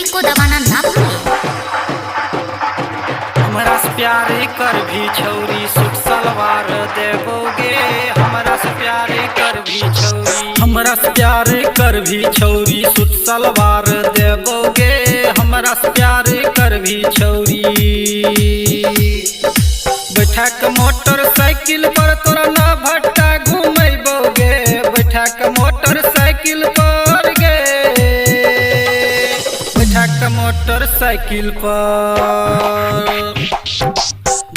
घंटी को दबाना ना भूलें। हमरा से प्यार कर भी छौरी सूट सलवार देबोगे। हमरा से प्यार कर भी छौरी, हमरा से प्यार कर भी छौरी सूट सलवार देबोगे। हमरा से प्यार कर भी छौरी, बैठा के मोटरसाइकिल पर तोरा ना भट्टा घुमेबोगे। बैठा के मोटरसाइकिल पर गे, बैठा के मोटरसाइकिल पर,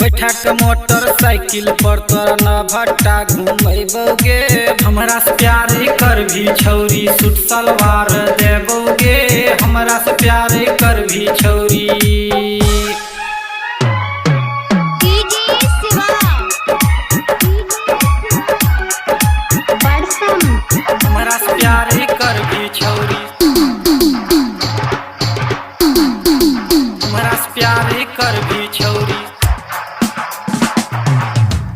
बैठा के मोटरसाइकिल पर तोरा ना भट्टा घुमेबोगे। हमरा से प्यार कर भी छौरी सूट सलवार देबोगे। हमरा से प्यार कर भी छौरी। डीजे शिवा बरसम। हमरा से प्यार कर भी छौरी, हमरा से प्यार कर भी छौरी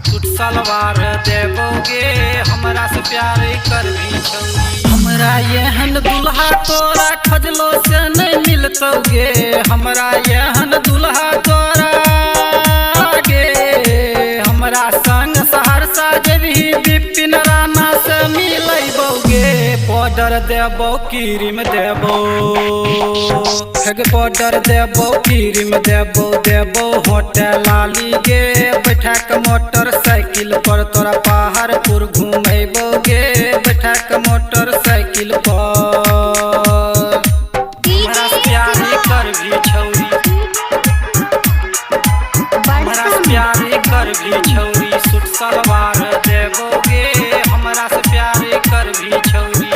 सूट सलवार देबोगे। हमरा से प्यार कर भी छौरी। हमरा एहन दुल्हा तोरा खजलो से नहीं मिलतौगे। हमरा एहन दुल्हा तोरा गे, हमरा संग सहरसा जेबही विपिन राणा से मिलैबोगे। पाउडर देबो क्रीम देबो, हेगे पाउडर देबो क्रीम देबो, देबो होटल लाली गे। बैठा के मोटरसाइकिल पर तोरा पहाड़पुर घुमेबोगे। बैठा के मोटरसाइकिल पर। हमरा डीजे से प्यार शिवा कर भी छौरी, हमरा से बरसम। प्यार कर भी छौरी सूट सलवार देबोगे। हमरा से प्यार कर भी छौरी।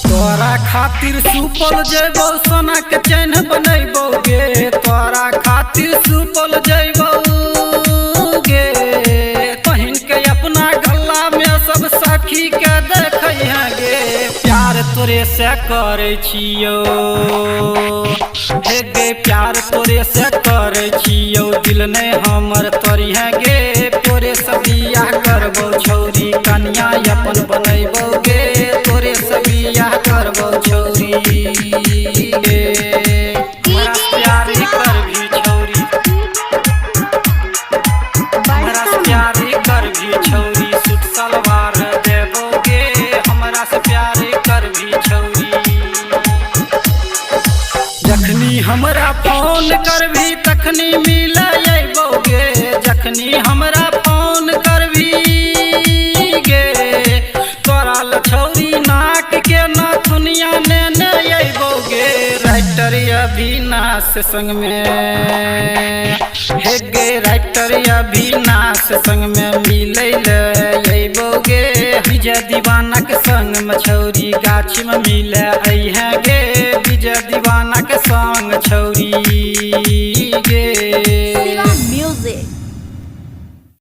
तोरा खातिर सुपौल जैबो सोना के चैन बनैबोगे। तोरा खातिर सुपौल जैबो गे, पहिन के अपना गला में सब सखी के देखै गे। प्यार तोरे से करै छियौ हे गे, प्यार तोरे से करै छियौ, दिल नै हमर तोरिहे गे। तोरे से बियाह करबौ छौरी, कनिया अपन बनैबौ गे। तोरे से बियाह करबौ छौरी गे। हमरा से प्यार कर भी छौरी, हमरा से बरसम। प्यार कर भी छौरी सूट सलवार देबोगे। हमरा से प्यार कर भी छौरी। जखनी हमरा फोन करबी तखनी मिल अयबोगे। जखनी हमरा फोन करबी गे, तोरा ल छौरी नाक के नथुनिया नेने अयबोगे। राइटर अविनाश संग में हे गे, राइटर अविनाश संग में